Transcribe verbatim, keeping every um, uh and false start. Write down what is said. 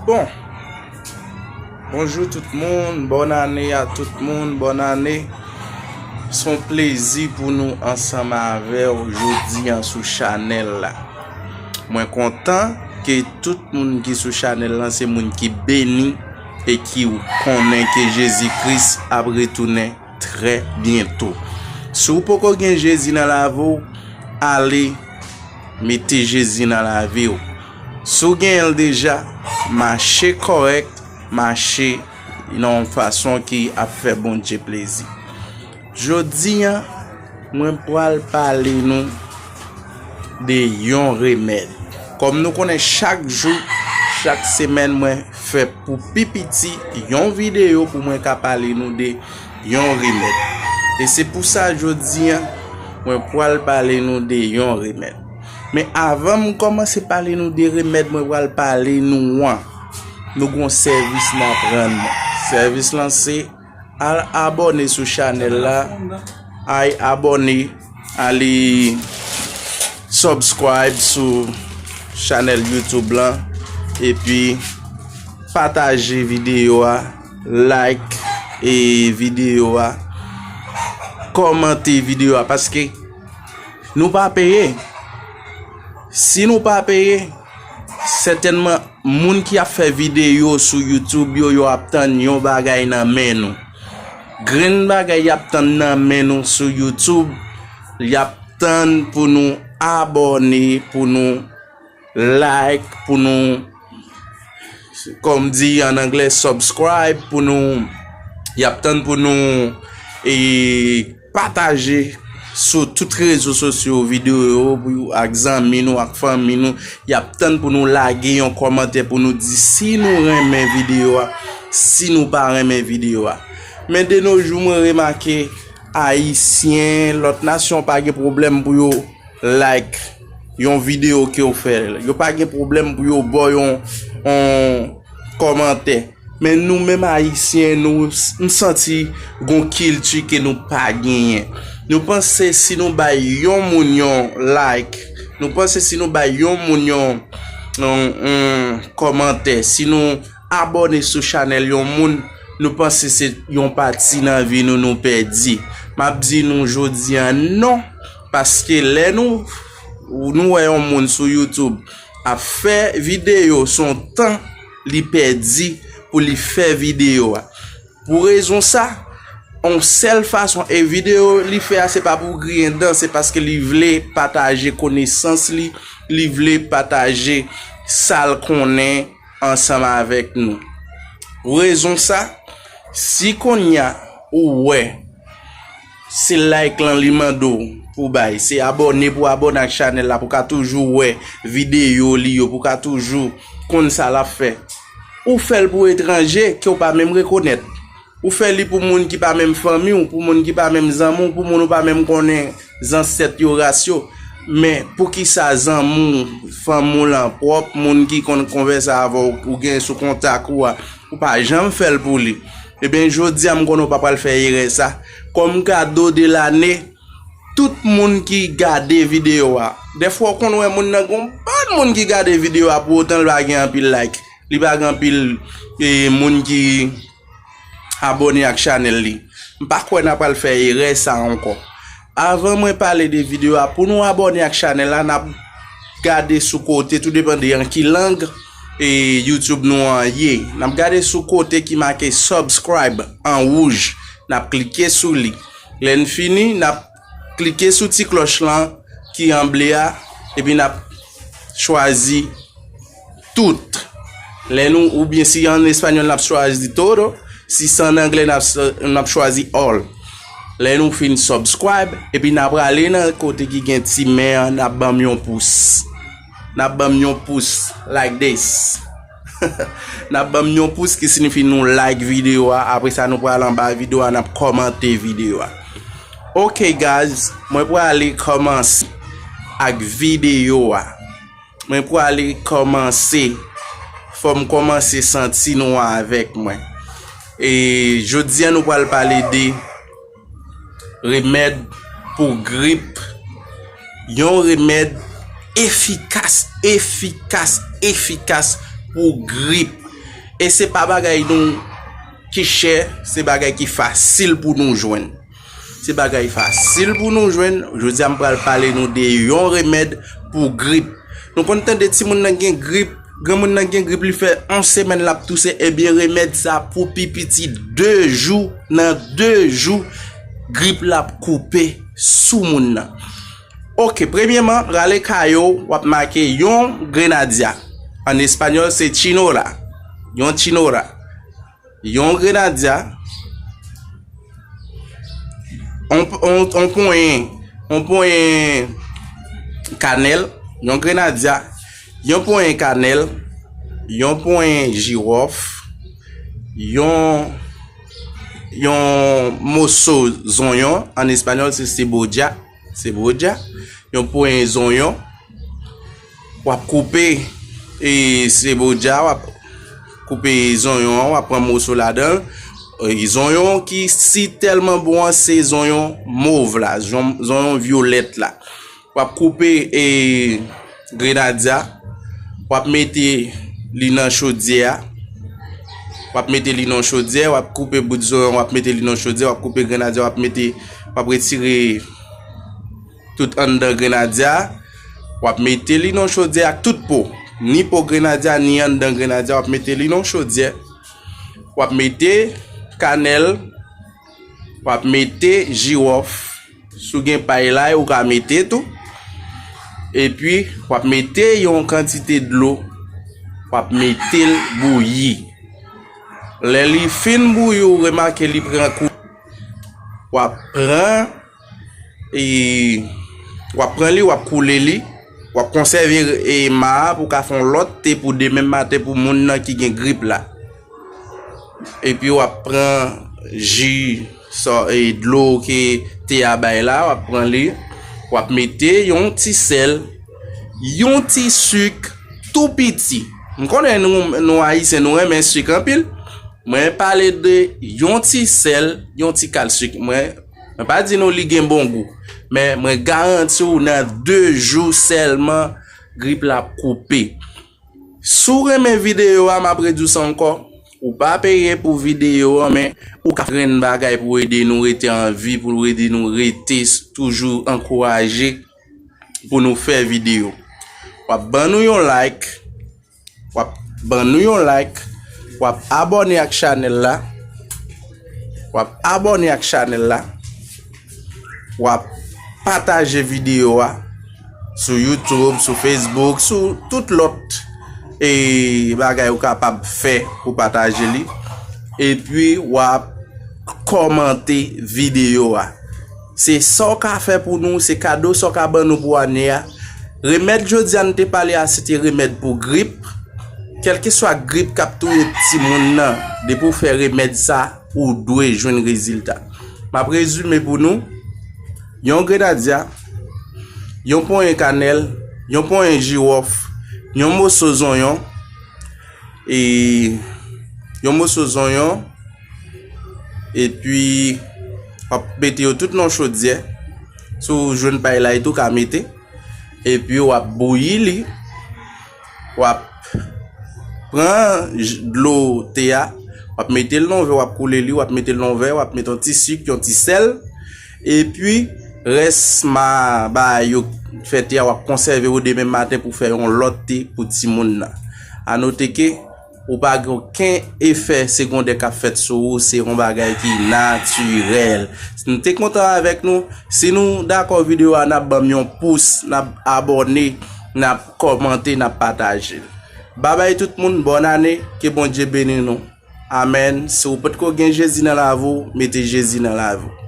Bon, bonjou tout moun, bòn ane a tout moun, bòn ane. Se yon plezi pou nou ansanm avè w jodi a sou chanèl la. Mwen kontan ke tout moun ki sou chanèl la se moun ki beni e ki konnen ke Jezi Kris ap retounen trè byento. Si w poko gen Jezi nan lavi w, ale mete Jezi nan lavi w. Si w genyen l deja, mache kòrèk, mache nan yon fason ki ap fè Bondye plezi. Jodi a, mwen pral pale nou de yon remèd. Kòm nou konnen chak jou, chak semèn, mwen fè pou pi piti yon videyo pou mwen ka pale nou de yon remèd. E se pou sa jodi a, mwen pral pale nou de yon remèd. Men avan m kòmanse pale nou de remèd mwen pral pale nou an, nou gon sèvis n ap rann nou. Sèvis lan se al abòne sou chanèl la, al abòne, ale subscribe sou chanèl YouTube lan, epi pataje videyo a, like e videyo a, kòmante videyo a, paske nou pa peye. Si nou pa peye, sètènman, moun ki ap fè videyo sou YouTube yo, yo ap tann yon bagay nan men nou. Grenn bagay y ap tann nan men nou sou YouTube, y ap tann pou nou abòne, pou nou like, pou nou, kòm di an anglè, subscribe, pou nou, y ap tann pou nou e pataje sou tout rezo sosyo videyo yo pou, ak zanmi nou, ak fanmi nou. Y ap tann pou nou lage yon kòmantè pou nou di si nou renmen videyo a, si nou pa renmen videyo a. Men de nos jours, mwen remake Ayisyen, lòt nasyon pa gen pwoblèm pou yo like yon videyo ke w fè. Yo pa gen pwoblèm pou yo ba w yon, yon kòmantè. Men nou menm Ayisyen, nou, m santi gon kilti ke nou pa genyen. Nou panse si nou bay yon moun yon like, nou panse si nou bay yon moun yon, yon, yon kòmantè, si nou abòne sou chanèl yon moun, nou panse se yon pati nan vi nou nou pèdi. M ap di nou jodi a non, paske lè nou, nou wè yon moun sou YouTube ap fè videyo, se yon tan li pèdi pou li fè videyo a. Pou rezon sa, yon sèl fason, e videyo li fè a, se pa pou griyen dan, se paske li vle pataje konesans li, li vle pataje sa l konnen ansanm avèk nou. Rezon sa, si kounye a ou wè se like lan li mande w pou bay, se abòne pou abòne ak chanèl la, pou ka toujou wè videyo li yo, pou ka toujou konn sa l ap fè. Ou fè l pou etranje ke w pa menm rekonèt. Ou fè li pou moun ki pa menm fanmi w, pou moun ki pa menm zanmi w, pou moun ou pa menm konnen zansèt yo, ras yo. Men poukisa zanmi w, fanmi w lan, pwòp moun ki konn konvèse avè w, ou gen sou kontak ou a, ou pa janm fè l pou li? Ebyen, jodi a, m konnen w pa pral fè erè sa. Kòm kado de lane, tout moun ki gade videyo a, dèfwa w konn wè moun nan, gon bann moun ki gade videyo a, pou otan l pa gen anpil like, li pa gen anpil, e, moun ki abòne ak chanèl li. M pa kwè n a pral fè erè sa ankò. Avan mwen pale de videyo a, pou nou abòne ak chanèl la, n ap gade sou kote, tou depann de an ki lang, e, YouTube nou an ye. N ap gade sou kote ki make subscribe an wouj. N ap klike sou li. Lè n fini, n ap klike sou ti klòch lan ki an ble a, epi n ap chwazi tout. Lè nou, oubyen si an espanyòl, n ap chwazi todo, si se an anglè, n ap, n ap chwazi all. Lè nou fin subscribe, epi n ap prale nan kote ki gen ti men an, n ap ban m yon pous. N ap ban m yon pous, like this. N ap ban m yon pous ki siyifi nou like videyo a. Apre sa, nou pral anba videyo a, n ap kòmante videyo a. Ok, guys, mwen prale kòmanse ak videyo a. Mwen prale kòmanse. Fò m kòmanse santi nou avèk mwen. E jodi a, nou pral pale de remèd pou grip. Yon remèd efikas, efikas, efikas pou grip. E se pa bagay nou ki chè, se bagay ki fasil pou nou jwenn. Se bagay fasil pou nou jwenn. Jodi a m pral pale nou de yon remèd pou grip. Nou konn tande timoun nan gen grip, granmoun nan gen grip, li fè yon semèn l ap touse, ebyen remèd sa pou pi piti de jou, nan de jou, grip la ap koupe sou moun nan. Oke, premyèman, rale kaye w, w ap make yon grenadya. An espanyòl, se chinola. Yon chinola. Yon grenadya. On, on, on ponyen, on ponyen kanèl. Yon grenadya. Yon ponyen kanèl. Yon ponyen jiwòf. Yon, yon moso zonyon. An espanyòl, se cebolla. Cebolla. Yon ponyen zonyon. W ap koupe, e, cebolla, w ap koupe zonyon an, w ap pran moso ladan l. E, zonyon ki si tèlman bon an, se zonyon mov la, zon-, zonyon vyolèt la. W ap koupe, e, grenadya, w ap mete li nan chodyè a. W ap mete li nan chodyè, w ap koupe bout zonyon, w ap mete li nan chodyè, w ap koupe grenadya, w ap mete, w ap retire tout anndan grenadya a, w ap mete li nan chodyè ak tout po. Ni po grenadya, ni anndan grenadya, w ap mete li nan chodyè. W ap mete kanèl, w ap mete jiwòf. Si w gen pay lay, ou ka mete tou. Epi, w ap mete yon kantite dlo, w ap mete l bouyi. Lè li fin bouyi, ou remake li pran kou. W ap pran, e, w ap pran li, w ap koule li, w ap konsève, e, ma a pou w ka fè yon lòt te pou demen maten pou moun nan ki gen grip la. Epi w ap pran ji, sò, e, dlo ke te a bay la, w ap pran li, w ap mete yon ti sèl, yon ti sik tou piti. M konnen nou, nou Ayisyen, nou renmen sik anpil. Mwen pale de yon ti sèl, yon ti kal sik. Mwen, mwen pa di nou li gen bon gou, men mwen garanti w nan de jou sèlman, grip la ap koupe. Si w renmen videyo a, m ap redi w sa ankò, ou pa peye pou videyo an, men ou ka fè grenn bagay pou ede nou rete an vi, pou ede nou rete s-, toujou ankouraje pou nou fè videyo. W ap ban nou yon like, w ap ban nou yon like, w ap abòne ak chanèl la, w ap abòne ak chanèl la, w ap pataje videyo a sou YouTube, sou Facebook, sou tout lòt, e, bagay ou kapab fè pou pataje li. Epi w ap kòmante videyo a. Se sa w ka fè pou nou, se kado sa w ka ban nou pou ane a. Remèd jodi a n te pale a, se te remèd pou grip. Kèlkeswa grip k ap touye timoun nan, depi w fè remèd sa, ou dwe jwenn rezilta. M ap rezime pou nou. Yon grenadya, yon ponyen kanèl, yon ponyen jiwòf, yon moso zonyon, e yon moso zonyon, epi w ap mete yo tout nan chodyè. Si w jwenn pay lay tou, ka mete. Epi w ap bouyi li. W ap pran j-, dlo te a, w ap mete l nan yon vè, w ap koule li, w ap mete l nan yon vè, w ap mete yon ti sik, yon ti sèl. Epi, rès ma, bagay yo fè te a, w ap konsève yo demen maten pou fè yon lòt te pou timoun nan. A note ke ou pa gen okenn efè segondè k ap fèt sou ou, se yon bagay ki natirèl. Si nou te kontan avèk nou, si nou dakò videyo a, n ap ban m yon pous, n ap abòne, n ap kòmante, n ap pataje. Babay tout moun, bòn ane, ke Bondye beni nou. Amèn. Si w potko gen Jezi nan lavi w, mete Jezi nan lavi w.